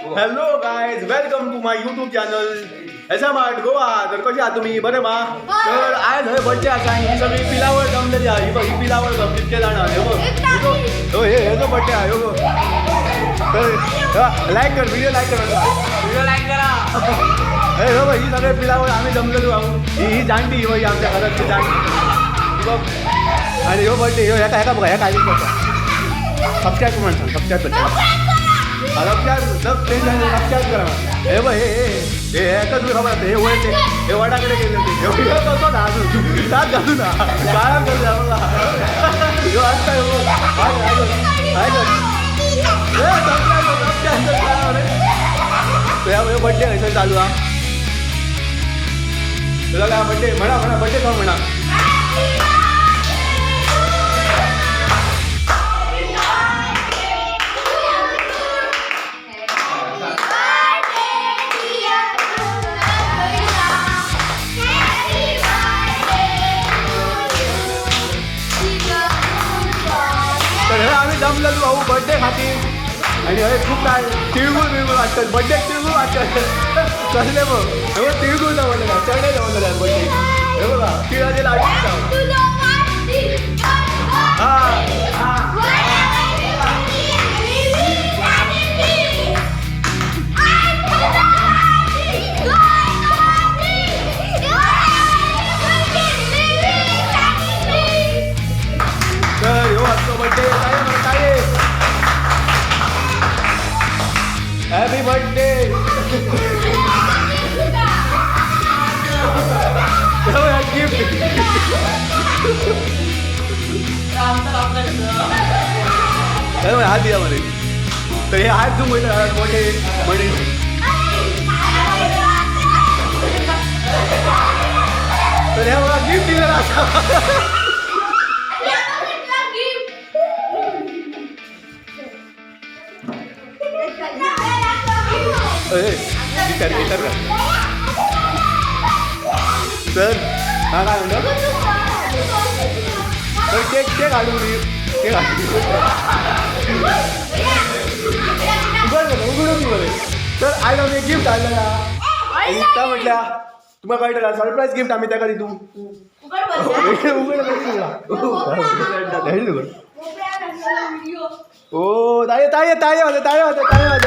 Hello guys, welcome to my YouTube channel SM art Goa. तर कशी आहात तुम्ही? बरे मा? तर आयज हय बड्डे आसा आनी ही सगळी पिलावळ जमलेली आहा. ही बघ, ही पिलावळ जमली जाणा. हे बघ, हो, हे हेजो बड्डे आहा. ह्यो बघ. तर लायक कर व्हिडिओ, लायक कर व्हिडिओ, लाईक करा. हे हो बघ, ही सगळे पिलावळ आम्ही जमलेलो आहोत. ही ही जाणटी, ही बघ, ही आमच्या घरातली जाणटी ही बघ. आणि ह्यो बड्डे ह्यो ह्याका ह्याका बघा, ह्याका आधीच बघा. सबस्क्राईब कर म्हणून सांग, सबस्क्राईब कर, सबस्क्राईब सबस्क्राईब करा. हे बघ, हे हे हे हेका तुला खबर आसा, हे वयर ते हे वडाकडे गेले ते. ह्यो ह्यो कसो ना अजून सात घालू ना काळात घालू ना बघा. ह्यो असता ह्यो बघ. हाय, हाय कर, हाय कर. ए, सबस्क्राईब कर, सबस्क्राईब कर, काय रे? तर ह्यो बड्डे हयसर चालू हा. तुला काय बड्डे म्हणा, म्हणा बड्डे सॉंग म्हणा. तर हे आम्ही जमलेलो भाऊ बड्डे खातीर आणि हे खूप काय तिळगुळ बिळगुळ वाटतात बड्डे, तिळगुळ वाटतात कसले बघ. हे बघ, तिळगुळ जमवलेलं आहे, चणे जमवलेले आहेत बड्डे. हे बघा, तिळाचे लाडू. हा हा. तर ह्यो आमचो बड्डे. काय म्हणा, काय हॅपी बर्थडे. गिफ्ट. हात दिला मध्ये. तर हे हात तू मोठे म्हणे. तर हे बघा, गिफ्ट दिलं आता. अरे गिटार, गिटार का तर हा काय म्हणतो. तर केक, केक हाडून, केक हाडून उघड बघा, उघडून बघ. तर आयज आमी एक गिफ्ट हाडलेला आनी त्या म्हटल्या तुका कळटला, सरप्राईज गिफ्ट आमी ताका दितू. उघड उघड उघड उघड. ओ ताये ताये ताये वाजव, ताये वाजव, ताये वाजव.